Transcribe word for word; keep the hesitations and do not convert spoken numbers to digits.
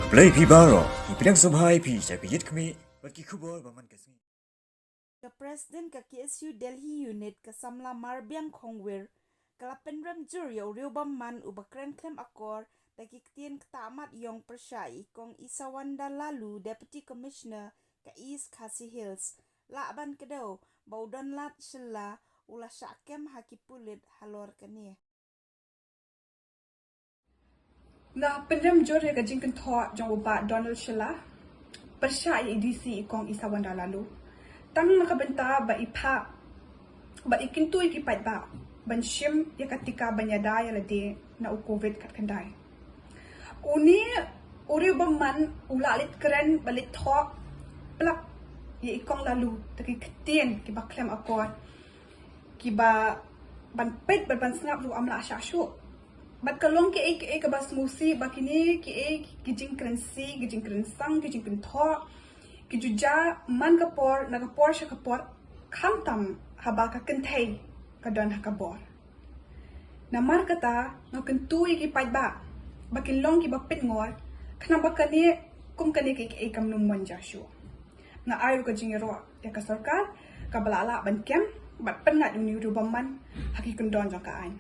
Blei phi baroh, ngi pdiang sngewbha ïa phi sha ka Ïit Khmih bad ki khubor ba man ka sngi. Ka President ka K S U Delhi Unit, ka samla Marbiang Khongwir, ka la pynrem jur ïa u riewbymman uba kren khlem akor da ki ktien ktah mat ïong pyrshah ïa i Kong Isawanda Laloo, Deputy Commissioner ka East Khasi Hills, lah ban kdew ba u Donald Shylla u la shah kem ha ki pulit halor kane. Nga pynrem jur ïa ka jingkynthoh jong u Bah Donald Shylla pyrshah ïa i D C i Kong Isawanda Laloo, tang na ka bynta ba i phah, ba i kyntu ïa ki paidbah ban shim ïa ka tika ban ïada ïa lade na u Covid khatkhyndai. Une u riewbymman u la leit kren bad leit thoh plak ïa i Kong Laloo da ki ktien kiba khlem akor, kiba ban peit bad ban sngap ruh ym lah shah shuh. Bad ka long kiei kiei kaba sngewsih ba kine kiei ki jingkren sih, ki jingkren sang, ki jingkren thoh ki ju jia man ka por na ka por sha ka por, khamtam haba ka kynthei ka don ha ka bor. Namar kata nga kyntu ïa ki paidbah ba kin long kiba pynngor, khnang ba kane, kum kane kiei kiei kam nym mon jia shuh. Nga ai ruh ka jingïaroh ïa ka sorkar kaba lah lah ban kem bad pynngat ïa une u riewbymman ha ki kyndon jong ka aiñ.